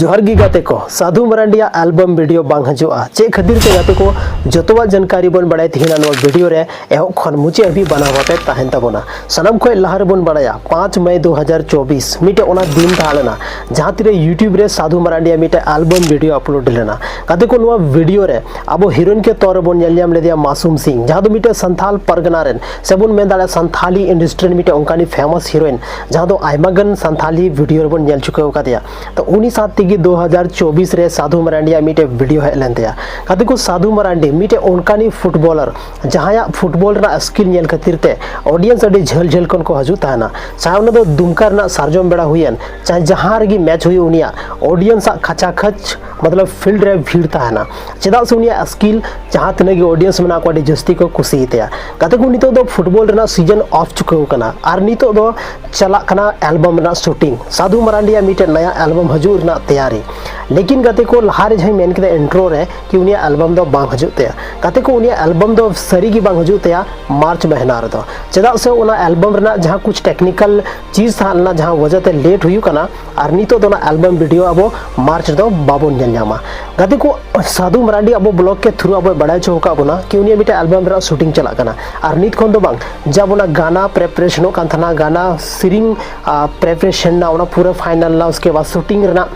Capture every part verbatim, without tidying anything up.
ᱡᱚᱦᱟᱨ ᱜᱮ ᱜᱟᱛᱮ ᱠᱚ, ᱥᱟᱫᱷᱩ ᱢᱟᱨᱟᱱᱰᱤᱭᱟᱜ ᱟᱞᱵᱟᱢ ᱵᱷᱤᱰᱤᱭᱳ ᱵᱟᱝ ᱦᱤᱡᱩᱜᱼᱟ ᱪᱮᱫ ᱠᱷᱟᱹᱛᱤᱨ ᱛᱮ? ᱜᱟᱛᱮ ᱠᱚ, ᱡᱚᱛᱚᱣᱟᱜ ᱡᱟᱱᱠᱟᱨᱤ ᱵᱚᱱ ᱵᱟᱲᱟᱭ ᱛᱟᱦᱮᱱᱟ ᱱᱚᱣᱟ ᱵᱷᱤᱰᱤᱭᱳ ᱨᱮ᱾ ᱮᱦᱚᱵ ᱠᱷᱚᱱ ᱢᱩᱪᱟᱹᱫ ᱦᱟᱹᱵᱤᱡ ᱵᱟᱱᱟᱣ ᱠᱟᱛᱮ ᱛᱟᱦᱮᱱ ᱛᱟᱵᱚᱱᱟ᱾ ᱥᱟᱱᱟᱢ ᱠᱷᱚᱱ ᱞᱟᱦᱟ ᱨᱮᱵᱚᱱ ᱵᱟᱲᱟᱭᱟ, ᱯᱟᱸᱪ ᱢᱮ ᱫᱩ ᱦᱟᱡᱟᱨ ᱪᱚᱵᱵᱤᱥ ᱢᱤᱫᱴᱮᱡ ᱚᱱᱟ ᱫᱤᱱ ᱛᱟᱦᱮᱸ ᱞᱮᱱᱟ, ᱡᱟᱦᱟᱸ ᱛᱤᱨᱮ YouTube ᱨᱮ ᱥᱟᱫᱷᱩ ᱢᱟᱨᱟᱱᱰᱤᱭᱟᱜ ᱢᱤᱫᱴᱮᱡ ᱟᱞᱵᱟᱢ ᱵᱷᱤᱰᱤᱭᱳ ᱟᱯᱞᱳᱰ ᱞᱮᱱᱟ᱾ ᱜᱟᱛᱮ ᱠᱚ, ᱱᱚᱣᱟ ᱵᱷᱤᱰᱤᱭᱳ ᱨᱮ ᱟᱵᱚ ᱦᱤᱨᱳᱭᱤᱱ ᱠᱮ ᱛᱚᱨ ᱨᱮᱵᱚᱱ ᱧᱮᱞ ᱧᱟᱢ ᱞᱮᱫᱮᱭᱟ ᱢᱟᱥᱩᱢ ᱥᱤᱝ, ᱡᱟᱦᱟᱸ ᱫᱚ ᱢᱤᱫᱴᱮᱡ ᱥᱟᱱᱛᱷᱟᱞ ᱯᱟᱨᱜᱟᱱᱟ ᱨᱮᱱ, ᱥᱮ ᱵᱚᱱ ᱢᱮᱱ ᱫᱟᱲᱮᱭᱟᱜᱼᱟ ᱥᱟᱱᱛᱷᱟᱞᱤ ᱤᱱᱰᱟᱥᱴᱨᱤ ᱨᱮᱱ ᱢᱤᱫᱴᱮᱡ ᱚᱱᱠᱟᱱᱤᱡ ᱯᱷᱮᱢᱟᱥ ᱦᱤᱨᱳᱭᱤᱱ, ᱡᱟᱦᱟᱸ ᱫᱚ ᱟᱭᱢᱟ ᱜᱟᱱ ᱥᱟᱱᱛᱷᱟᱞᱤ ᱵᱷᱤᱰᱤᱭᱳ ᱨᱮᱵᱚᱱ ᱧᱮᱞ ᱪᱩᱠᱟᱹᱣ ᱠᱟᱫᱮᱭᱟ᱾ ᱛᱚ ᱩᱱᱤ ᱥᱟᱶ ᱛᱮᱜᱮ ᱫᱩ ᱦᱟᱡᱟᱨ ᱪᱚᱵᱵᱤᱥ ᱨᱮ ᱥᱟᱫᱷᱩ ᱢᱟᱨᱟᱱᱰᱤᱭᱟᱜ ᱢᱤᱫᱴᱮᱡ ᱵᱷᱤᱰᱤᱭᱳ ᱦᱮᱡ ᱞᱮᱱ ᱛᱟᱭᱟ᱾ ᱜᱟᱛᱮ ᱠᱚ, ᱥᱟᱫᱷᱩ ᱢᱟᱨᱟᱱᱰᱤ ᱢᱤᱫᱴᱮᱡ ᱚᱱᱠᱟᱱᱤᱡ ᱯᱷᱩᱴᱵᱚᱞᱟᱨ, ᱡᱟᱦᱟᱸᱭᱟᱜ ᱯᱷᱩᱴᱵᱚᱞ ᱨᱮᱱᱟᱜ ᱥᱠᱤᱞ ᱧᱮᱞ ᱠᱷᱟᱹᱛᱤᱨ ᱛᱮ ᱚᱰᱤᱭᱮᱱᱥ ᱟᱹᱰᱤ ᱡᱷᱟᱹᱞ ᱡᱷᱟᱹᱞ ᱠᱷᱚᱱ ᱠᱚ ᱦᱤᱡᱩᱜ ᱛᱟᱦᱮᱱᱟ᱾ ᱪᱟᱦᱮ ᱚᱱᱟ ᱫᱚ ᱫᱩᱢᱠᱟ ᱨᱮᱱᱟᱜ ᱥᱟᱨᱡᱚᱢ ᱵᱮᱲᱟ ᱦᱩᱭᱮᱱ, ᱪᱟᱦᱮ ᱡᱟᱦᱟᱸ ᱨᱮᱜᱮ ᱢᱮᱪ ᱦᱩᱭᱩᱜ, ᱩᱱᱤᱭᱟᱜ ᱚᱰᱤᱭᱮᱱᱥ ᱟᱜ ᱠᱷᱟᱪᱟ ᱠᱷᱟᱪ, ᱢᱚᱛᱞᱚᱵ, ᱯᱷᱤᱞᱰ ᱨᱮ ᱵᱷᱤᱲ ᱛᱟᱦᱮᱱᱟ᱾ ᱪᱮᱫᱟᱜ ᱥᱮ ᱩᱱᱤᱭᱟᱜ ᱥᱠᱤᱞ ᱡᱟᱦᱟᱸ ᱛᱤᱱᱟᱹᱜ ᱜᱮ ᱚᱰᱤᱭᱮᱱᱥ ᱢᱮᱱᱟᱜ ᱠᱚᱣᱟ, ᱟᱹᱰᱤ ᱡᱟᱹᱥᱛᱤ ᱠᱚ ᱠᱩᱥᱤᱭᱟᱛᱟᱭᱟ᱾ ᱜᱟᱛᱮ ᱠᱚ, ᱱᱤᱛᱚᱜ ᱫᱚ ᱯᱷᱩᱴᱵᱚᱞ ᱨᱮᱱᱟᱜ ᱥᱤᱡᱚᱱ ᱚᱯᱷ ᱪᱩᱠᱟᱹᱣ ᱠᱟᱱᱟ ᱟᱨ ᱱᱤᱛᱚᱜ ᱫᱚ ᱪᱟᱞᱟᱜ ᱠᱟᱱᱟ ᱮᱞᱵᱟᱢ ᱨᱮᱱᱟᱜ ᱥᱩᱴᱤᱝ᱾ ᱥᱟᱫᱷᱩ ᱢᱟᱨᱟᱱᱰᱤᱭᱟᱜ ᱢᱤᱫᱴᱮᱱ ᱱᱟᱭᱟ ᱮᱞᱵᱟᱢ ᱦᱤᱡᱩᱜ ᱨᱮᱱᱟᱜ ᱛᱮᱭᱟᱨᱤ᱾ ᱞᱮᱠᱤᱱ ᱜᱟᱛᱮ ᱠᱚ, ᱞᱟᱦᱟᱨᱮ ᱡᱟᱦᱟᱸᱧ ᱢᱮᱱ ᱠᱮᱫᱟ ᱤᱱᱴᱨᱳ ᱨᱮ, ᱠᱤ ᱩᱱᱤᱭᱟᱜ ᱮᱞᱵᱟᱢ ᱫᱚ ᱵᱟᱝ ᱦᱤᱡᱩᱜ ᱛᱟᱭᱟ᱾ ᱜᱟᱛᱮ ᱠᱚ, ᱩᱱᱤᱭᱟᱜ ᱮᱞᱵᱟᱢ ᱫᱚ ᱥᱟᱹᱨᱤ ᱜᱮ ᱵᱟᱝ ᱦᱤᱡᱩᱜ ᱛᱟᱭᱟ ᱢᱟᱨᱪ ᱢᱟᱹᱦᱱᱟᱹ ᱨᱮᱫᱚ᱾ ᱪᱮᱫᱟᱜ ᱥᱮ ᱚᱱᱟ ᱮᱞᱵᱟᱢ ᱨᱮᱱᱟᱜ ᱡᱟᱦᱟᱸ ᱠᱩᱪ ᱴᱮᱠᱱᱤᱠᱟᱞ ᱪᱤᱡᱽ ᱛᱟᱦᱮᱸ ᱞᱮᱱᱟ, ᱡᱟᱦᱟᱸ ᱣᱟᱡᱟ ᱛᱮ ᱞᱮᱴ ᱦᱩᱭᱩᱜ ᱠᱟᱱᱟ, ᱟᱨ ᱱᱤᱛᱚᱜ ᱫᱚ ᱚᱱᱟ ᱮᱞᱵᱟᱢ ᱵᱷᱤᱰᱤᱭᱳ ᱟᱵᱚ ᱢᱟᱨᱪ ᱨᱮᱫᱚ ᱵᱟᱵᱚᱱ ᱧᱮᱞ ᱧᱟᱢᱟ᱾ ᱜᱟᱛᱮ ᱠᱚ, ᱥᱟᱫᱷᱩ ᱢᱟᱨᱟᱱᱰᱤ ᱟᱵᱚ ᱵᱞᱚᱜ ᱠᱮ ᱛᱷᱨᱩ ᱟᱵᱚᱭ ᱵᱟᱲᱟᱭ ᱦᱚᱪᱚ ᱟᱠᱟᱫ ᱵᱚᱱᱟ ᱠᱤ ᱩᱱᱤᱭᱟᱜ ᱢᱤᱫᱴᱮᱱ ᱮᱞᱵᱟᱢ ᱨᱮᱱᱟᱜ ᱥᱩᱴᱤᱝ ᱪᱟᱞᱟᱜ ᱠᱟᱱᱟ᱾ ᱟᱨ ᱱᱤᱛ ᱠᱷᱚᱱ ᱫᱚ ᱵᱟᱝ, ᱡᱟᱵ ᱚᱱᱟ ᱜᱟᱱᱟ ᱯᱨᱮᱯᱟᱨᱮᱥᱚᱱᱚᱜ ᱠᱟᱱ ᱛᱟᱦᱮᱱᱟ, ᱜᱟᱱᱟ ᱥᱮᱨᱮᱧ, ᱟ, ᱯᱨᱮᱯᱟᱨᱮᱥᱚᱱ ᱨᱮᱱᱟᱜ ᱚᱱᱟ ᱯᱩᱨᱟᱹ ᱯᱷᱟᱭᱱᱟᱞ ᱨᱮᱱᱟᱜ, ᱩᱥᱠᱮ ᱵᱟᱫ ᱥᱩᱴᱤᱝ ᱨᱮᱱᱟᱜ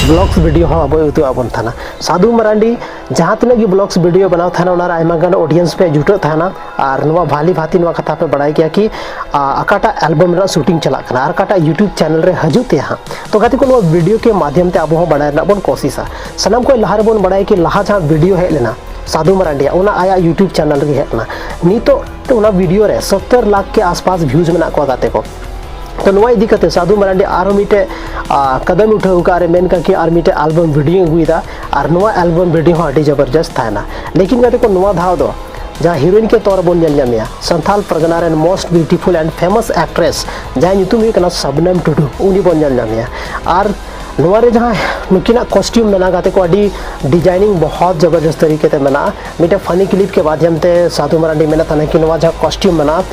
ᱵᱞᱚᱜᱥ ᱵᱷᱤᱰᱤᱭᱳ ᱦᱚᱸ ᱟᱵᱚᱭ ᱩᱫᱩᱜ ᱟᱵᱚᱱ ᱛᱟᱦᱮᱱᱟ᱾ ᱥᱟᱫᱷᱩ ᱢᱟᱨᱟᱱᱰᱤ ᱡᱟᱦᱟᱸ ᱛᱤᱱᱟᱹᱜ ᱜᱮ ᱵᱞᱚᱜᱥ ᱵᱷᱤᱰᱤᱭᱳ ᱵᱮᱱᱟᱣ ᱛᱟᱦᱮᱱᱟ, ᱚᱱᱟᱨᱮ ᱟᱭᱢᱟ ᱜᱟᱱ ᱚᱰᱤᱭᱮᱱᱥ ᱯᱮ ᱡᱩᱴᱟᱹᱜ ᱛᱟᱦᱮᱱᱟ᱾ ᱟᱨ ᱱᱚᱣᱟ ᱵᱷᱟᱞᱤ ᱵᱷᱟᱛᱤ ᱱᱚᱣᱟ ᱠᱟᱛᱷᱟ ᱯᱮ ᱵᱟᱲᱟᱭ ᱜᱮᱭᱟ ᱠᱤ, ᱟ, ᱚᱠᱟᱴᱟᱜ ᱮᱞᱵᱟᱢ ᱨᱮᱱᱟᱜ ᱥᱩᱴᱤᱝ ᱪᱟᱞᱟᱜ ᱠᱟᱱᱟ ᱟᱨ ᱚᱠᱟᱴᱟᱜ YouTube ᱪᱮᱱᱮᱞ ᱨᱮ ᱦᱤᱡᱩᱜ ᱛᱮᱭᱟ ᱦᱟᱸᱜ᱾ ᱛᱚ ᱜᱟᱛᱮ ᱠᱚ, ᱱᱚᱣᱟ ᱵᱷᱤᱰᱤᱭᱳ ᱠᱮ ᱢᱟᱫᱷᱭᱚᱢ ᱛᱮ ᱟᱵᱚ ᱦᱚᱸ ᱵᱟᱲᱟᱭ ᱨᱮᱱᱟᱜ ᱵᱚᱱ ᱠᱳᱥᱤᱥᱟ᱾ ᱥᱟᱱᱟᱢ ᱠᱷᱚᱱ ᱞᱟᱦᱟ ᱨᱮᱵᱚᱱ ᱵᱟᱲᱟᱭᱟ ᱠᱤ ᱞᱟᱦᱟ ᱡᱟᱦᱟᱸ ᱵᱷᱤᱰᱤᱭᱳ ᱦᱮᱡ ᱞᱮᱱᱟ ᱥᱟᱫᱷᱩ ᱢᱟᱨᱟᱱᱰᱤᱭᱟᱜ, ᱚᱱᱟ ᱟᱭᱟᱜ YouTube ᱪᱮᱱᱮᱞ ᱨᱮᱜᱮ ᱦᱮᱡ ᱞᱮᱱᱟ᱾ ᱱᱤᱛᱚᱜ ᱛᱮ ᱚᱱᱟ ᱵᱷᱤᱰᱤᱭᱳ ᱨᱮ ᱥᱚᱛᱛᱚᱨ ᱞᱟᱠᱷ ᱠᱮ ᱟᱥᱯᱟᱥ ᱵᱷᱤᱭᱩᱡᱽ ᱢᱮᱱᱟᱜ ᱠᱚᱣᱟ ᱜᱟᱛᱮ ᱠᱚ᱾ ᱛᱚ ᱱᱚᱣᱟ ᱤᱫᱤ ᱠᱟᱛᱮ ᱥᱟᱫᱷᱩ ᱢᱟᱨᱟᱱᱰᱤ ᱟᱨᱦᱚᱸ ᱢᱤᱫᱴᱮᱡ, ᱟ, ᱠᱟᱫᱟᱢ ᱩᱴᱷᱟᱹᱣ ᱟᱠᱟᱫ ᱨᱮ ᱢᱮᱱ ᱠᱟᱜ ᱠᱤ ᱟᱨ ᱢᱤᱫᱴᱮᱡ ᱟᱞᱵᱟᱢ ᱵᱷᱤᱰᱤᱭᱳ ᱟᱹᱜᱩᱭᱮᱫᱟ, ᱟᱨ ᱱᱚᱣᱟ ᱟᱞᱵᱟᱢ ᱵᱷᱤᱰᱤᱭᱳ ᱦᱚᱸ ᱟᱹᱰᱤ ᱡᱚᱵᱚᱨᱡᱚᱥᱛ ᱛᱟᱦᱮᱱᱟ᱾ ᱞᱮᱠᱤᱱ ᱜᱟᱛᱮ ᱠᱚ, ᱱᱚᱣᱟ ᱫᱷᱟᱣ ᱫᱚ ᱡᱟᱦᱟᱸ ᱦᱤᱨᱳᱭᱤᱱ ᱠᱮ ᱛᱚᱨ ᱵᱚᱱ ᱧᱮᱞ ᱧᱟᱢᱮᱭᱟ, ᱥᱟᱱᱛᱷᱟᱞ ᱯᱟᱨᱜᱟᱱᱟ ᱨᱮᱱ most beautiful and famous actress, ᱡᱟᱦᱟᱸᱭ ᱧᱩᱛᱩᱢ ᱦᱩᱭᱩᱜ ᱠᱟᱱᱟ ᱥᱟᱵᱱᱟᱢ ᱴᱩᱰᱩ, ᱩᱱᱤ ᱵᱚᱱ ᱧᱮᱞ ᱧᱟᱢᱮᱭᱟ᱾ ᱟᱨ ᱱᱚᱣᱟ ᱨᱮ ᱡᱟᱦᱟᱸ ᱱᱩᱠᱤᱱᱟᱜ ᱠᱚᱥᱴᱤᱭᱩᱢ ᱢᱮᱱᱟᱜᱼᱟ ᱜᱟᱛᱮ ᱠᱚ, ᱟᱹᱰᱤ ᱰᱤᱡᱟᱭᱱᱤᱝ ᱵᱚᱦᱚᱛ ᱡᱚᱵᱚᱨᱡᱚᱥᱛ ᱛᱟᱹᱨᱤᱠᱟ ᱛᱮ ᱢᱮᱱᱟᱜᱼᱟ᱾ ᱢᱤᱫᱴᱮᱱ ᱯᱷᱟᱱᱤ ᱠᱞᱤᱯ ᱠᱮ ᱢᱟᱫᱷᱭᱚᱢ ᱛᱮ ᱥᱟᱫᱷᱩ ᱢᱟᱨᱟᱱᱰᱤ ᱢᱮᱱᱮᱫ ᱛᱟᱦᱮᱱᱟ ᱠᱤ ᱱᱚᱣᱟ ᱡᱟᱦᱟᱸ ᱠᱚᱥᱴᱤᱭᱩᱢ ᱢᱮᱱᱟᱜᱼᱟ,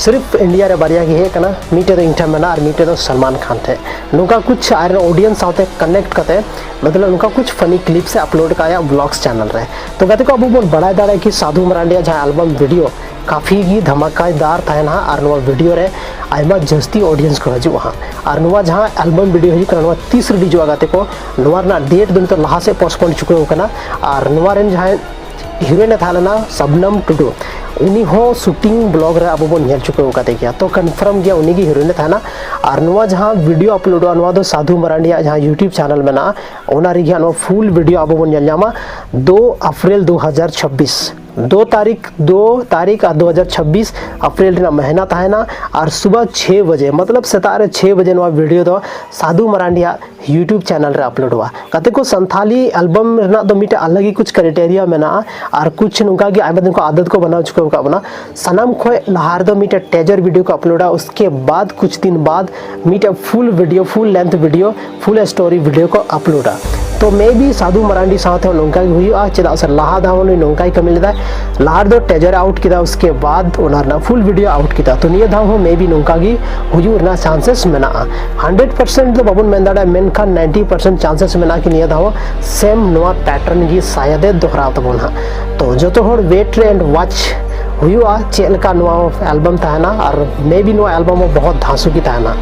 ᱥᱤᱨᱯᱷ ᱤᱱᱰᱤᱭᱟ ᱨᱮ ᱵᱟᱨᱭᱟ ᱜᱮ ᱦᱮᱡ ᱟᱠᱟᱱᱟ, ᱢᱤᱫᱴᱮᱡ ᱫᱚ ᱤᱧ ᱴᱷᱮᱱ ᱢᱮᱱᱟᱜᱼᱟ ᱟᱨ ᱢᱤᱫᱴᱮᱡ ᱫᱚ ᱥᱟᱞᱢᱟᱱ ᱠᱷᱟᱱ ᱴᱷᱮᱱ᱾ ᱱᱚᱝᱠᱟ ᱠᱩᱪ ᱟᱡ ᱨᱮᱱ ᱚᱰᱤᱭᱮᱱᱥ ᱥᱟᱶᱛᱮ ᱠᱟᱱᱮᱠᱴ ᱠᱟᱛᱮ, ᱢᱚᱛᱞᱚᱵ ᱱᱚᱝᱠᱟ ᱠᱩᱪ ᱯᱷᱟᱱᱤ ᱠᱞᱤᱯᱥ ᱮ ᱟᱯᱞᱳᱰ ᱠᱟᱜᱼᱟ ᱟᱭᱟᱜ ᱵᱞᱚᱜᱥ ᱪᱮᱱᱮᱞ ᱨᱮ᱾ ᱛᱚ ᱜᱟᱛᱮ ᱠᱚ, ᱟᱵᱚ ᱵᱚᱱ ᱵᱟᱲᱟᱭ ᱫᱟᱲᱮᱭᱟᱜᱼᱟ ᱠᱤ ᱥᱟᱫᱷᱩ ᱢᱟᱨᱟᱱᱰᱤᱭᱟᱜ ᱡᱟᱦᱟᱸ ᱮᱞᱵᱟᱢ ᱵᱷᱤᱰᱤᱭᱳ ᱠᱟᱯᱷᱤ ᱜᱮ ᱫᱷᱟᱢᱟᱠᱟᱭᱫᱟᱨ ᱛᱟᱦᱮᱱᱟ ᱟᱨ ᱱᱚᱣᱟ ᱵᱷᱤᱰᱤᱭᱳ ᱨᱮ ᱟᱭᱢᱟ ᱡᱟᱹᱥᱛᱤ ᱚᱰᱤᱭᱮᱱᱥ ᱠᱚ ᱦᱤᱡᱩᱜᱼᱟ ᱦᱟᱸᱜ᱾ ᱟᱨ ᱱᱚᱣᱟ ᱡᱟᱦᱟᱸ ᱮᱞᱵᱟᱢ ᱵᱷᱤᱰᱤᱭᱳ ᱦᱤᱡᱩᱜ ᱠᱟᱱᱟ, ᱱᱚᱣᱟ ᱛᱤᱥ ᱨᱤᱞᱤᱡᱚᱜᱼᱟ ᱜᱟᱛᱮ ᱠᱚ, ᱱᱚᱣᱟ ᱨᱮᱱᱟᱜ ᱰᱮᱴ ᱫᱚ ᱱᱤᱛᱚᱜ ᱞᱟᱦᱟ ᱥᱮᱫ ᱯᱳᱥᱴᱯᱳᱱ ᱪᱩᱠᱟᱹᱣ ᱠᱟᱱᱟ᱾ ᱟᱨ ᱱᱚᱣᱟ ᱨᱮᱱ ᱡᱟᱦᱟᱸᱭ ᱦᱤᱨᱳᱭᱤᱱ ᱮ ᱛᱟᱦᱮᱸ ᱞᱮᱱᱟ ᱥᱟᱵᱱᱟᱢ ᱴᱩᱰᱩ, ᱩᱱᱤ ᱦᱚᱸ ᱥᱩᱴᱤᱝ ᱵᱞᱚᱜ ᱨᱮ ᱟᱵᱚ ᱵᱚᱱ ᱧᱮᱞ ᱪᱩᱠᱟᱹᱣ ᱠᱟᱫᱮ ᱜᱮᱭᱟ᱾ ᱛᱚ ᱠᱚᱱᱯᱷᱟᱨᱢ ᱜᱮᱭᱟ ᱩᱱᱤ ᱜᱮ ᱦᱤᱨᱳᱭᱤᱱ ᱮ ᱛᱟᱦᱮᱱᱟ᱾ ᱟᱨ ᱱᱚᱣᱟ ᱡᱟᱦᱟᱸ ᱵᱷᱤᱰᱤᱭᱳ ᱟᱯᱞᱳᱰᱚᱜᱼᱟ, ᱱᱚᱣᱟ ᱫᱚ ᱥᱟᱫᱷᱩ ᱢᱟᱨᱟᱱᱰᱤᱭᱟᱜ ᱡᱟᱦᱟᱸ ᱭᱩᱴᱩᱵᱽ ᱪᱮᱱᱮᱞ ᱢᱮᱱᱟᱜᱼᱟ, ᱚᱱᱟ ᱨᱮᱜᱮ ᱦᱟᱸᱜ ᱱᱚᱣᱟ ᱯᱷᱩᱞ ᱵᱷᱤᱰᱤᱭᱳ ᱟᱵᱚ ᱵᱚᱱ ᱧᱮᱞ ᱧᱟᱢᱟ᱾ ᱫᱩ ᱟᱯᱨᱤᱞ ᱫᱩ ᱦᱟᱡᱟᱨ ᱪᱷᱟᱵᱵᱤᱥ, ᱫᱩ ᱛᱟᱹᱨᱤᱠᱷ, ᱫᱩ ᱛᱟᱹᱨᱤᱠᱷ ᱟᱨ ᱫᱩ ᱦᱟᱡᱟᱨ ᱪᱷᱟᱵᱵᱤᱥ ᱟᱯᱨᱤᱞ ᱨᱮᱱᱟᱜ ᱢᱟᱹᱦᱱᱟᱹ ᱛᱟᱦᱮᱱᱟ᱾ ᱟᱨ ᱥᱩᱵᱟ ᱪᱷᱚᱭ ᱵᱟᱡᱮ, ᱢᱚᱛᱞᱚᱵ ᱥᱮᱛᱟᱜ ᱨᱮ ᱪᱷᱚᱭ ᱵᱟᱡᱮ ᱱᱚᱣᱟ ᱵᱷᱤᱰᱤᱭᱳ ᱫᱚ ᱥᱟᱫᱷᱩ ᱢᱟᱨᱟᱱᱰᱤᱭᱟᱜ ᱭᱩᱴᱩᱵᱽ ᱪᱮᱱᱮᱞ ᱨᱮ ᱟᱯᱞᱳᱰᱚᱜᱼᱟ᱾ ᱜᱟᱛᱮ ᱠᱚ, ᱥᱟᱱᱛᱷᱟᱞᱤ ᱮᱞᱵᱟᱢ ᱨᱮᱱᱟᱜ ᱫᱚ ᱢᱤᱫᱴᱮᱡ ᱟᱞᱟᱜᱽ ᱜᱮ ᱠᱩᱪ ᱠᱨᱟᱭᱴᱮᱨᱤᱭᱟ ᱢᱮᱱᱟᱜᱼᱟ᱾ ᱟᱨ ᱠᱩᱪ ᱱᱚᱝᱠᱟ ᱜᱮ ᱟᱭᱢᱟ ᱫᱤᱱ ᱠᱚ ᱟᱫᱚᱛ ᱠᱚ ᱵᱮᱱᱟᱣ ᱪᱩᱠᱟᱹᱣ ᱟᱠᱟᱫ ᱵᱚᱱᱟ᱾ ᱥᱟᱱᱟᱢ ᱠᱷᱚᱱ ᱞᱟᱦᱟ ᱨᱮᱫᱚ ᱢᱤᱫᱴᱮᱡ ᱴᱮᱡᱟᱨ ᱵᱷᱤᱰᱤᱭᱳ ᱠᱚ ᱟᱯᱞᱳᱰᱟ, ᱩᱥᱠᱮ ᱵᱟᱫ ᱠᱩᱪ ᱫᱤᱱ ᱵᱟᱫ ᱢᱤᱫᱴᱮᱡ ᱯᱷᱩᱞ ᱵᱷᱤᱰᱤᱭᱳ, ᱯᱷᱩᱞ ᱞᱮᱱᱛᱷ ᱵᱷᱤᱰᱤᱭᱳ, ᱯᱷᱩᱞ ᱥᱴᱳᱨᱤ ᱵᱷᱤᱰᱤᱭᱳ ᱠᱚ ᱟᱯᱞᱳᱰᱟ᱾ ᱛᱚ ᱢᱮ ᱵᱤ ᱥᱟᱫᱷᱩ ᱢᱟᱨᱟᱱᱰᱤ ᱥᱟᱶᱛᱮ ᱦᱚᱸ ᱱᱚᱝᱠᱟ ᱜᱮ ᱦᱩᱭᱩᱜᱼᱟ, ᱪᱮᱫᱟᱜ ᱥᱮ ᱞᱟᱦᱟ ᱫᱷᱟᱣ ᱦᱚᱸ ᱱᱩᱭ ᱱᱚᱝᱠᱟᱭ ᱠᱟᱹᱢᱤ ᱞᱮᱫᱟ᱾ ᱞᱟᱦᱟ ᱨᱮᱫᱚ ᱴᱮᱡᱟᱨ ᱟᱣᱩᱴ ᱠᱮᱫᱟ, ᱩᱥᱠᱮ ᱵᱟᱫ ᱚᱱᱟ ᱨᱮᱱᱟᱜ ᱯᱷᱩᱞ ᱵᱷᱤᱰᱤᱭᱳ ᱟᱣᱩᱴ ᱠᱮᱫᱟ᱾ ᱛᱚ ᱱᱤᱭᱟᱹ ᱫᱷᱟᱣ ᱦᱚᱸ ᱢᱮ ᱵᱤ ᱱᱚᱝᱠᱟ ᱜᱮ ᱦᱩᱭᱩᱜ ᱨᱮᱱᱟᱜ ᱪᱟᱱᱥᱮᱥ ᱢᱮᱱᱟᱜᱼᱟ᱾ ᱦᱟᱱᱰᱨᱮᱰ ᱯᱟᱨᱥᱮᱱᱴ ᱫᱚ ᱵᱟᱵᱚᱱ ᱢᱮᱱ ᱫᱟᱲᱮᱭᱟᱜᱼᱟ, ᱢᱮᱱᱠᱷᱟᱱ ᱱᱟᱭᱤᱱᱴᱤ ᱯᱟᱨᱥᱮᱱᱴ ᱪᱟᱱᱥᱮᱥ ᱢᱮᱱᱟᱜᱼᱟ ᱠᱤ ᱱᱤᱭᱟᱹ ᱫᱷᱟᱣ ᱦᱚᱸ ᱥᱮᱢ ᱱᱚᱣᱟ ᱯᱮᱴᱟᱨᱱ ᱜᱮ ᱥᱟᱭᱟᱫ ᱮ ᱫᱚᱦᱨᱟᱣ ᱛᱟᱵᱚᱱ ᱦᱟᱸᱜ᱾ ᱛᱚ ᱡᱚᱛᱚ ᱦᱚᱲ ᱣᱮᱴ ᱨᱮ ᱮᱱᱰ ᱣᱟᱪ ᱦᱩᱭᱩᱜᱼᱟ ᱪᱮᱫ ᱞᱮᱠᱟ ᱱᱚᱣᱟ ᱮᱞᱵᱟᱢ ᱛᱟᱦᱮᱱᱟ, ᱟᱨ ᱢᱮ ᱵᱤ ᱱᱚᱣᱟ ᱮᱞᱵᱟᱢ ᱦᱚᱸ ᱵᱚᱦᱚᱛ ᱫᱷᱟᱥᱩ ᱜᱮ ᱛᱟᱦᱮᱱᱟ᱾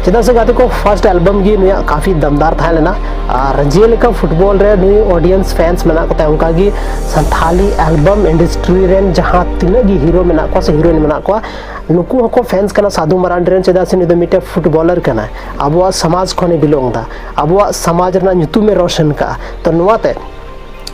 ᱪᱮᱫᱟᱜ ᱥᱮ ᱜᱟᱛᱮ ᱠᱚ, ᱯᱷᱟᱨᱥᱴ ᱮᱞᱵᱟᱢ ᱜᱮ ᱱᱩᱭᱟᱜ ᱠᱟᱯᱷᱤ ᱫᱟᱢᱫᱟᱨ ᱛᱟᱦᱮᱸ ᱞᱮᱱᱟ᱾ ᱟᱨ ᱡᱮᱞᱮᱠᱟ ᱯᱷᱩᱴᱵᱚᱞ ᱨᱮ ᱱᱩᱭ ᱚᱰᱤᱭᱮᱱᱥ, ᱯᱷᱮᱱᱥ ᱢᱮᱱᱟᱜ ᱠᱚ ᱛᱟᱭᱟ, ᱚᱱᱠᱟ ᱜᱮ ᱥᱟᱱᱛᱷᱟᱞᱤ ᱮᱞᱵᱟᱢ ᱤᱱᱰᱟᱥᱴᱨᱤ ᱨᱮᱱ ᱡᱟᱦᱟᱸ ᱛᱤᱱᱟᱹᱜ ᱜᱮ ᱦᱤᱨᱳ ᱢᱮᱱᱟᱜ ᱠᱚᱣᱟ ᱥᱮ ᱦᱤᱨᱳᱭᱤᱱ ᱢᱮᱱᱟᱜ ᱠᱚᱣᱟ, ᱱᱩᱠᱩ ᱦᱚᱸᱠᱚ ᱯᱷᱮᱱᱥ ᱠᱟᱱᱟ ᱥᱟᱫᱷᱩ ᱢᱟᱨᱟᱱᱰᱤ ᱨᱮᱱ, ᱪᱮᱫᱟᱜ ᱥᱮ ᱱᱩᱭ ᱫᱚ ᱢᱤᱫᱴᱮᱱ ᱯᱷᱩᱴᱵᱚᱞᱟᱨ ᱠᱟᱱᱟᱭ, ᱟᱵᱚᱣᱟᱜ ᱥᱚᱢᱟᱡᱽ ᱠᱷᱚᱱᱮ ᱵᱤᱞᱚᱝ ᱮᱫᱟ, ᱟᱵᱚᱣᱟᱜ ᱥᱚᱢᱟᱡᱽ ᱨᱮᱱᱟᱜ ᱧᱩᱛᱩᱢᱮ ᱨᱳᱥᱚᱱ ᱠᱟᱜᱼᱟ᱾ ᱛᱚ ᱱᱚᱣᱟᱛᱮ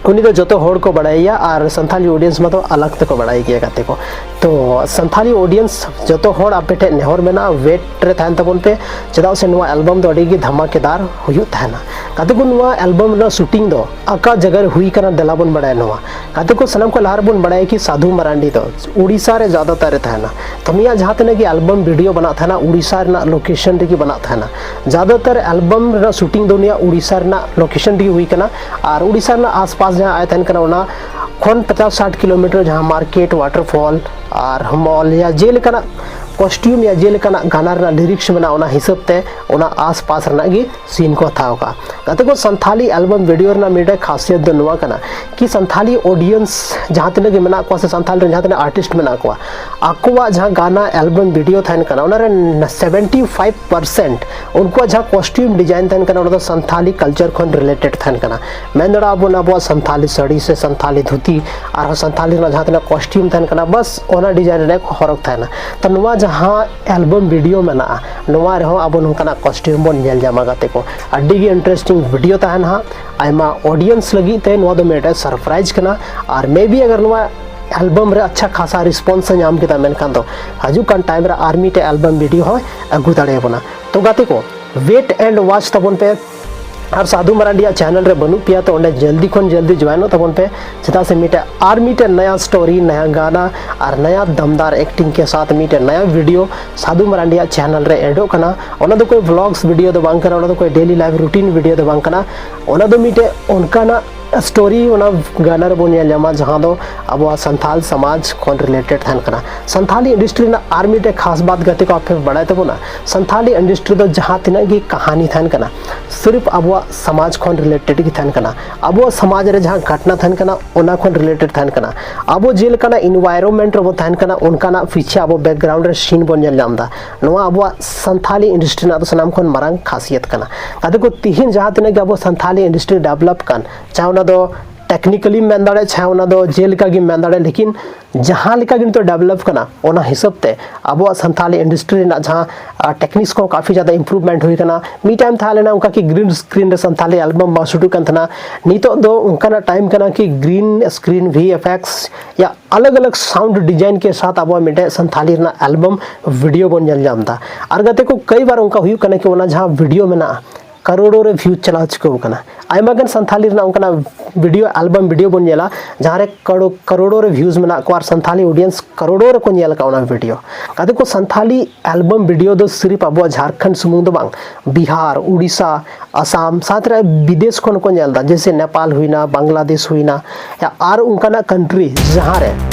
ᱩᱱᱤ ᱫᱚ ᱡᱚᱛᱚ ᱦᱚᱲ ᱠᱚ ᱵᱟᱲᱟᱭᱮᱭᱟ, ᱟᱨ ᱥᱟᱱᱛᱷᱟᱞᱤ ᱚᱰᱤᱭᱮᱱᱥ ᱢᱟᱛᱚ ᱟᱞᱟᱜᱽ ᱛᱮᱠᱚ ᱵᱟᱲᱟᱭ ᱜᱮᱭᱟ ᱜᱟᱛᱮ ᱠᱚ᱾ ᱛᱚ ᱥᱟᱱᱛᱷᱟᱞᱤ ᱚᱰᱤᱭᱮᱱᱥ, ᱡᱚᱛᱚ ᱦᱚᱲ ᱟᱯᱮ ᱴᱷᱮᱱ ᱱᱮᱦᱚᱨ ᱢᱮᱱᱟᱜᱼᱟ, ᱣᱮᱴ ᱨᱮ ᱛᱟᱦᱮᱱ ᱛᱟᱵᱚᱱ ᱯᱮ, ᱪᱮᱫᱟᱜ ᱥᱮ ᱱᱚᱣᱟ ᱮᱞᱵᱟᱢ ᱫᱚ ᱟᱹᱰᱤ ᱜᱮ ᱫᱷᱟᱢᱟᱠᱮᱫᱟᱨ ᱦᱩᱭᱩᱜ ᱛᱟᱦᱮᱱᱟ᱾ ᱜᱟᱛᱮ ᱠᱚ, ᱱᱚᱣᱟ ᱮᱞᱵᱟᱢ ᱨᱮᱱᱟᱜ ᱥᱩᱴᱤᱝ ᱫᱚ ᱚᱠᱟ ᱡᱟᱭᱜᱟ ᱨᱮ ᱦᱩᱭ ᱠᱟᱱᱟ, ᱫᱮᱞᱟ ᱵᱚᱱ ᱵᱟᱲᱟᱭᱟ ᱱᱚᱣᱟ᱾ ᱜᱟᱛᱮ ᱠᱚ, ᱥᱟᱱᱟᱢ ᱠᱷᱚᱱ ᱞᱟᱦᱟ ᱨᱮᱵᱚᱱ ᱵᱟᱲᱟᱭᱟ ᱠᱤ ᱥᱟᱫᱷᱩ ᱢᱟᱨᱟᱱᱰᱤ ᱫᱚ ᱩᱲᱤᱥᱥᱟ ᱨᱮ ᱡᱟᱫᱟᱛᱟᱨ ᱮ ᱛᱟᱦᱮᱱᱟ᱾ ᱛᱚ ᱱᱩᱭᱟᱜ ᱡᱟᱦᱟᱸ ᱛᱤᱱᱟᱹᱜ ᱜᱮ ᱮᱞᱵᱟᱢ ᱵᱷᱤᱰᱤᱭᱳ ᱵᱮᱱᱟᱜ ᱛᱟᱦᱮᱱᱟ, ᱩᱲᱤᱥᱥᱟ ᱨᱮᱱᱟᱜ ᱞᱳᱠᱮᱥᱚᱱ ᱨᱮᱜᱮ ᱵᱮᱱᱟᱜ ᱛᱟᱦᱮᱱᱟ᱾ ᱡᱟᱫᱟᱛᱟᱨ ᱮᱞᱵᱟᱢ ᱨᱮᱱᱟᱜ ᱥᱩᱴᱤᱝ ᱫᱚ ᱱᱩᱭᱟᱜ ᱩᱲᱤᱥᱥᱟ ᱨᱮᱱᱟᱜ ᱞᱳᱠᱮᱥᱚᱱ ᱨᱮᱜᱮ ᱦᱩᱭ ᱠᱟᱱᱟ᱾ ᱟᱨ ᱩᱲᱤᱥᱥᱟ ᱨᱮᱱᱟᱜ ᱟᱥᱯᱟᱥ ᱡᱟᱦᱟᱸ ᱟᱡ ᱛᱟᱦᱮᱱ ᱠᱟᱱᱟ, ᱚᱱᱟ ᱠᱷᱚᱱ ᱯᱚᱪᱟᱥ ᱥᱟᱴ ᱠᱤᱞᱳᱢᱤᱴᱟᱨ ᱡᱟᱦᱟᱸ ᱢᱟᱨᱠᱮᱴ, ᱣᱟᱴᱟᱨᱯᱷᱚᱞ ᱟᱨ ᱢᱚᱞ ᱭᱟ ᱡᱮᱞᱮᱠᱟᱱᱟᱜ ᱠᱚᱥᱴᱤᱭᱩᱢ ᱭᱟ ᱡᱮᱞᱮᱠᱟᱱᱟᱜ ᱜᱟᱱᱟ ᱨᱮᱱᱟᱜ ᱞᱤᱨᱤᱠᱥ ᱢᱮᱱᱟᱜᱼᱟ, ᱚᱱᱟ ᱦᱤᱥᱟᱹᱵ ᱛᱮ ᱚᱱᱟ ᱟᱥᱯᱟᱥ ᱨᱮᱱᱟᱜ ᱜᱮ ᱥᱤᱱ ᱠᱚ ᱦᱟᱛᱟᱣ ᱠᱟᱜᱼᱟ᱾ ᱜᱟᱛᱮ ᱠᱚ, ᱥᱟᱱᱛᱷᱟᱞᱤ ᱮᱞᱵᱟᱢ ᱵᱷᱤᱰᱤᱭᱳ ᱨᱮᱱᱟᱜ ᱢᱤᱫᱴᱮᱱ ᱠᱷᱟᱥᱤᱭᱟᱛ ᱫᱚ ᱱᱚᱣᱟ ᱠᱟᱱᱟ ᱠᱤ ᱥᱟᱱᱛᱷᱟᱞᱤ ᱚᱰᱤᱭᱮᱱᱥ ᱡᱟᱦᱟᱸ ᱛᱤᱱᱟᱹᱜ ᱜᱮ ᱢᱮᱱᱟᱜ ᱠᱚᱣᱟ ᱥᱮ ᱥᱟᱱᱛᱷᱟᱞᱤ ᱨᱮᱱ ᱡᱟᱦᱟᱸ ᱛᱤᱱᱟᱹᱜ ᱟᱨᱴᱤᱥᱴ ᱢᱮᱱᱟᱜ ᱠᱚᱣᱟ, ᱟᱠᱚᱣᱟᱜ ᱡᱟᱦᱟᱸ ᱜᱟᱱᱟ ᱮᱞᱵᱟᱢ ᱵᱷᱤᱰᱤᱭᱳ ᱛᱟᱦᱮᱱ ᱠᱟᱱᱟ, ᱚᱱᱟ ᱨᱮ ᱥᱮᱵᱷᱮᱱᱴᱤ ᱯᱷᱟᱭᱤᱵᱷ ᱯᱟᱨᱥᱮᱱᱴ ᱩᱱᱠᱩᱣᱟᱜ ᱡᱟᱦᱟᱸ ᱠᱚᱥᱴᱤᱭᱩᱢ ᱰᱤᱡᱟᱭᱤᱱ ᱛᱟᱦᱮᱱ ᱠᱟᱱᱟ, ᱚᱱᱟ ᱫᱚ ᱥᱟᱱᱛᱷᱟᱞᱤ ᱠᱟᱞᱪᱟᱨ ᱠᱷᱚᱱ ᱨᱤᱞᱮᱴᱮᱰ ᱛᱟᱦᱮᱱ ᱠᱟᱱᱟ᱾ ᱢᱮᱱ ᱫᱟᱲᱮᱭᱟᱜᱼᱟ ᱵᱚᱱ ᱟᱵᱚᱣᱟᱜ ᱥᱟᱱᱛᱷᱟᱞᱤ ᱥᱟᱹᱲᱤ ᱥᱮ ᱥᱟᱱᱛᱷᱟᱞᱤ ᱫᱷᱩᱛᱤ, ᱟᱨᱦᱚᱸ ᱥᱟᱱᱛᱷᱟᱞᱤ ᱨᱮᱱᱟᱜ ᱡᱟᱦᱟᱸ ᱛᱤᱱᱟᱹᱜ ᱠᱚᱥᱴᱤᱭᱩᱢ ᱛᱟᱦᱮᱱ ᱠᱟᱱᱟ, ᱵᱟᱥ ᱚᱱᱟ ᱰᱤᱡᱟᱭᱤᱱ ᱨᱮᱱᱟᱜ ᱠᱚ ᱦᱚᱨᱚᱜ ᱛᱟᱦᱮᱱᱟ᱾ ᱛᱚ ᱱᱚᱣᱟ ᱡᱟᱦᱟᱸ ᱮᱞᱵᱟᱢ ᱵᱷᱤᱰᱤᱭᱳ ᱢᱮᱱᱟᱜᱼᱟ, ᱱᱚᱣᱟ ᱨᱮᱦᱚᱸ ᱟᱵᱚ ᱱᱚᱝᱠᱟᱱᱟᱜ ᱠᱚᱥᱴᱤᱭᱩᱢ ᱵᱚᱱ ᱧᱮᱞ ᱧᱟᱢᱟ ᱜᱟᱛᱮ ᱠᱚ᱾ ᱟᱹᱰᱤ ᱜᱮ ᱤᱱᱴᱟᱨᱮᱥᱴᱤᱝ ᱵᱷᱤᱰᱤᱭᱳ ᱛᱟᱦᱮᱱᱟ ᱦᱟᱸᱜ᱾ ᱟᱭᱢᱟ ᱚᱰᱤᱭᱮᱱᱥ ᱞᱟᱹᱜᱤᱫ ᱛᱮ ᱱᱚᱣᱟ ᱫᱚ ᱢᱤᱫᱴᱮᱱ ᱥᱟᱨᱯᱨᱟᱭᱤᱡᱽ ᱠᱟᱱᱟ, ᱟᱨ ᱢᱮ ᱵᱤ ᱟᱜᱟᱨ ᱱᱚᱣᱟ ᱮᱞᱵᱟᱢ ᱨᱮ ᱟᱪᱪᱷᱟ ᱠᱷᱟᱥᱟ ᱨᱮᱥᱯᱚᱱᱥ ᱮ ᱧᱟᱢ ᱠᱮᱫᱟ, ᱢᱮᱱᱠᱷᱟᱱ ᱫᱚ ᱦᱤᱡᱩᱜ ᱠᱟᱱ ᱴᱟᱭᱤᱢ ᱨᱮ ᱟᱨ ᱢᱤᱫᱴᱮᱡ ᱮᱞᱵᱟᱢ ᱵᱷᱤᱰᱤᱭᱳ ᱦᱚᱸᱭ ᱟᱹᱜᱩ ᱫᱟᱲᱮᱭᱟᱵᱚᱱᱟ᱾ ᱛᱚ ᱜᱟᱛᱮ ᱠᱚ, ᱣᱮᱴ ᱮᱱᱰ ᱣᱟᱪ ᱛᱟᱵᱚᱱ ᱯᱮ᱾ ᱟᱨ ᱥᱟᱫᱷᱩ ᱢᱟᱨᱟᱱᱰᱤᱭᱟᱜ ᱪᱮᱱᱮᱞ ᱨᱮ ᱵᱟᱹᱱᱩᱜ ᱯᱮᱭᱟ, ᱛᱚ ᱚᱸᱰᱮ ᱡᱚᱞᱫᱤ ᱠᱷᱚᱱ ᱡᱚᱞᱫᱤ ᱡᱚᱭᱮᱱᱚᱜ ᱛᱟᱵᱚᱱ ᱯᱮ, ᱪᱮᱫᱟᱜ ᱥᱮ ᱢᱤᱫᱴᱮᱡ ᱟᱨ ᱢᱤᱫᱴᱮᱡ ᱱᱟᱭᱟ ᱥᱴᱳᱨᱤ, ᱱᱟᱭᱟ ᱜᱟᱱᱟ ᱟᱨ ᱱᱟᱭᱟ ᱫᱟᱢᱫᱟᱨ ᱮᱠᱴᱤᱝ ᱠᱮ ᱥᱟᱛᱷ ᱢᱤᱫᱴᱮᱡ ᱱᱟᱭᱟ ᱵᱷᱤᱰᱤᱭᱳ ᱥᱟᱫᱷᱩ ᱢᱟᱨᱟᱱᱰᱤᱭᱟᱜ ᱪᱮᱱᱮᱞ ᱨᱮ ᱮᱰᱚᱜ ᱠᱟᱱᱟ᱾ ᱚᱱᱟ ᱫᱚ ᱠᱳᱭ ᱵᱷᱞᱚᱜᱥ ᱵᱷᱤᱰᱤᱭᱳ ᱫᱚ ᱵᱟᱝ ᱠᱟᱱᱟ, ᱚᱱᱟ ᱫᱚ ᱠᱳᱭ ᱰᱮᱞᱤ ᱞᱟᱭᱤᱯᱷ ᱨᱩᱴᱤᱱ ᱵᱷᱤᱰᱤᱭᱳ ᱫᱚ ᱵᱟᱝ ᱠᱟᱱᱟ᱾ ᱚᱱᱟ ᱫᱚ ᱢᱤᱫᱴᱮᱡ ᱚᱱᱠᱟᱱᱟᱜ ᱥᱴᱳᱨᱤ ᱚᱱᱟ ᱜᱟᱱᱟ ᱨᱮᱵᱚᱱ ᱧᱮᱞ ᱧᱟᱢᱟ, ᱡᱟᱦᱟᱸ ᱫᱚ ᱟᱵᱚᱣᱟᱜ ᱥᱟᱱᱛᱷᱟᱞ ᱥᱚᱢᱟᱡᱽ ᱠᱷᱚᱱ ᱨᱤᱞᱮᱴᱮᱰ ᱛᱟᱦᱮᱱ ᱠᱟᱱᱟ᱾ ᱥᱟᱱᱛᱷᱟᱞᱤ ᱤᱱᱰᱟᱥᱴᱨᱤ ᱨᱮᱱᱟᱜ ᱟᱨ ᱢᱤᱫᱴᱮᱡ ᱠᱷᱟᱥ ᱵᱟᱛ ᱜᱟᱛᱮ ᱠᱚ ᱟᱯᱮ ᱵᱟᱲᱟᱭ ᱛᱟᱵᱚᱱᱟ, ᱥᱟᱱᱛᱷᱟᱞᱤ ᱤᱱᱰᱟᱥᱴᱨᱤ ᱫᱚ ᱡᱟᱦᱟᱸ ᱛᱤᱱᱟᱹᱜ ᱜᱮ ᱠᱟᱹᱦᱱᱤ ᱛᱟᱦᱮᱱ ᱠᱟᱱᱟ, ᱥᱤᱨᱯ ᱟᱵᱚᱣᱟᱜ ᱥᱚᱢᱟᱡᱽ ᱠᱷᱚᱱ ᱨᱤᱞᱮᱴᱮᱰ ᱜᱮ ᱛᱟᱦᱮᱱ ᱠᱟᱱᱟ᱾ ᱟᱵᱚᱣᱟᱜ ᱥᱚᱢᱟᱡᱽ ᱨᱮ ᱡᱟᱦᱟᱸ ᱜᱷᱚᱴᱱᱟ ᱛᱟᱦᱮᱱ ᱠᱟᱱᱟ, ᱚᱱᱟ ᱠᱷᱚᱱ ᱨᱤᱞᱮᱴᱮᱰ ᱛᱟᱦᱮᱱ ᱠᱟᱱᱟ᱾ ᱟᱵᱚ ᱡᱮᱞᱮᱠᱟᱱᱟᱜ ᱤᱱᱵᱷᱟᱭᱨᱚᱱᱢᱮᱱᱴ ᱨᱮᱵᱚᱱ ᱛᱟᱦᱮᱱ ᱠᱟᱱᱟ, ᱚᱱᱠᱟᱱᱟᱜ ᱯᱤᱪᱷᱮ ᱟᱵᱚ ᱵᱮᱠᱜᱨᱟᱣᱩᱱᱰ ᱨᱮ ᱥᱤᱱ ᱵᱚᱱ ᱧᱮᱞ ᱧᱟᱢ ᱮᱫᱟ᱾ ᱱᱚᱣᱟ ᱟᱵᱚᱣᱟᱜ ᱥᱟᱱᱛᱷᱟᱞᱤ ᱤᱱᱰᱟᱥᱴᱨᱤ ᱨᱮᱱᱟᱜ ᱫᱚ ᱥᱟᱱᱟᱢ ᱠᱷᱚᱱ ᱢᱟᱨᱟᱝ ᱠᱷᱟᱥᱤᱭᱟᱛ ᱠᱟᱱᱟ᱾ ᱜᱟᱛᱮ ᱠᱚ, ᱛᱤᱦᱤᱧ ᱡᱟᱦᱟᱸ ᱛᱤᱱᱟᱹᱜ ᱜᱮ ᱟᱵᱚ ᱥᱟᱱᱛᱷᱟᱞᱤ ᱤᱱᱰᱟᱥᱴᱨᱤ ᱰᱮᱵᱷᱞᱚᱯ ᱠᱟᱱ, ᱪᱟᱦᱮ ᱚᱱᱟ ᱫᱚ ᱴᱮᱠᱱᱤᱠᱟᱞᱤᱢ ᱢᱮᱱ ᱫᱟᱲᱮᱭᱟᱜ, ᱪᱟᱦᱮ ᱚᱱᱟ ᱫᱚ ᱡᱮᱞᱮᱠᱟ ᱜᱮᱢ ᱢᱮᱱ ᱫᱟᱲᱮᱭᱟᱜ, ᱞᱮᱠᱤᱱ ᱡᱟᱦᱟᱸ ᱞᱮᱠᱟ ᱜᱮ ᱱᱤᱛᱚᱜ ᱰᱮᱵᱷᱞᱚᱯ ᱠᱟᱱᱟ, ᱚᱱᱟ ᱦᱤᱥᱟᱹᱵ ᱛᱮ ᱟᱵᱚᱣᱟᱜ ᱥᱟᱱᱛᱷᱟᱞᱤ ᱤᱱᱰᱟᱥᱴᱨᱤ ᱨᱮᱱᱟᱜ ᱡᱟᱦᱟᱸ ᱴᱮᱠᱱᱤᱠᱥ ᱠᱚ ᱠᱟᱯᱷᱤ ᱡᱟᱫᱟ ᱤᱢᱯᱨᱩᱵᱷᱢᱮᱱᱴ ᱦᱩᱭ ᱠᱟᱱᱟ᱾ ᱢᱤᱫ ᱴᱟᱭᱤᱢ ᱛᱟᱦᱮᱸ ᱞᱮᱱᱟ ᱚᱱᱠᱟ ᱠᱤ ᱜᱨᱤᱱ ᱥᱠᱨᱤᱱ ᱨᱮ ᱥᱟᱱᱛᱷᱟᱞᱤ ᱮᱞᱵᱟᱢ ᱵᱟᱝ ᱥᱩᱴᱩᱜ ᱠᱟᱱ ᱛᱟᱦᱮᱱᱟ᱾ ᱱᱤᱛᱚᱜ ᱫᱚ ᱚᱱᱠᱟᱱᱟᱜ ᱴᱟᱭᱤᱢ ᱠᱟᱱᱟ ᱠᱤ ᱜᱨᱤᱱ ᱥᱠᱨᱤᱱ, ᱵᱷᱤ ᱮᱯᱷ ᱮᱠᱥ ᱭᱟ ᱟᱞᱟᱜᱽ ᱟᱞᱟᱜᱽ ᱥᱟᱣᱩᱱᱰ ᱰᱤᱡᱟᱭᱤᱱ ᱠᱮ ᱥᱟᱛᱷ ᱟᱵᱚᱣᱟᱜ ᱢᱤᱫᱴᱮᱡ ᱥᱟᱱᱛᱷᱟᱞᱤ ᱨᱮᱱᱟᱜ ᱮᱞᱵᱟᱢ ᱵᱷᱤᱰᱤᱭᱳ ᱵᱚᱱ ᱧᱮᱞ ᱧᱟᱢ ᱮᱫᱟ᱾ ᱟᱨ ᱜᱟᱛᱮ ᱠᱚ, ᱠᱟᱹᱭ ᱵᱟᱨ ᱚᱱᱠᱟ ᱦᱩᱭᱩᱜ ᱠᱟᱱᱟ ᱠᱤ ᱚᱱᱟ ᱡᱟᱦᱟᱸ ᱵᱷᱤᱰᱤᱭᱳ ᱢᱮᱱᱟᱜᱼᱟ, ᱠᱟᱨᱳᱲᱳ ᱨᱮ ᱵᱷᱤᱭᱩᱡᱽ ᱪᱟᱞᱟᱣ ᱪᱩᱠᱟᱹᱣ ᱟᱠᱟᱱᱟ᱾ ᱟᱭᱢᱟ ᱜᱟᱱ ᱥᱟᱱᱛᱷᱟᱞᱤ ᱨᱮᱱᱟᱜ ᱚᱱᱠᱟᱱᱟᱜ ᱵᱷᱤᱰᱤᱭᱳ, ᱮᱞᱵᱟᱢ ᱵᱷᱤᱰᱤᱭᱳ ᱵᱚᱱ ᱧᱮᱞᱟ, ᱡᱟᱦᱟᱸ ᱨᱮ ᱠᱟᱨᱳ ᱠᱟᱨᱳᱲᱳ ᱨᱮ ᱵᱷᱤᱭᱩᱡᱽ ᱢᱮᱱᱟᱜ ᱠᱚᱣᱟ ᱟᱨ ᱥᱟᱱᱛᱷᱟᱞᱤ ᱚᱰᱤᱭᱮᱱᱥ ᱠᱟᱨᱳᱲᱳ ᱨᱮᱠᱚ ᱧᱮᱞ ᱟᱠᱟᱫ ᱚᱱᱟ ᱵᱷᱤᱰᱤᱭᱳ᱾ ᱜᱟᱛᱮ ᱠᱚ, ᱥᱟᱱᱛᱷᱟᱞᱤ ᱮᱞᱵᱟᱢ ᱵᱷᱤᱰᱤᱭᱳ ᱫᱚ ᱥᱤᱨᱤᱯ ᱟᱵᱚᱣᱟᱜ ᱡᱷᱟᱲᱠᱷᱚᱸᱰ ᱥᱩᱢᱩᱝ ᱫᱚ ᱵᱟᱝ, ᱵᱤᱦᱟᱨ, ᱩᱲᱤᱥᱥᱟ, ᱟᱥᱟᱢ, ᱥᱟᱶᱛᱮ ᱵᱤᱫᱮᱥ ᱠᱷᱚᱱ ᱠᱚ ᱧᱮᱞ ᱮᱫᱟ, ᱡᱮᱭᱥᱮ ᱱᱮᱯᱟᱞ ᱦᱩᱭᱱᱟ, ᱵᱟᱝᱞᱟᱫᱮᱥ ᱦᱩᱭᱱᱟ, ᱟᱨ ᱚᱱᱠᱟᱱᱟᱜ ᱠᱟᱱᱴᱨᱤ ᱡᱟᱦᱟᱸ ᱨᱮ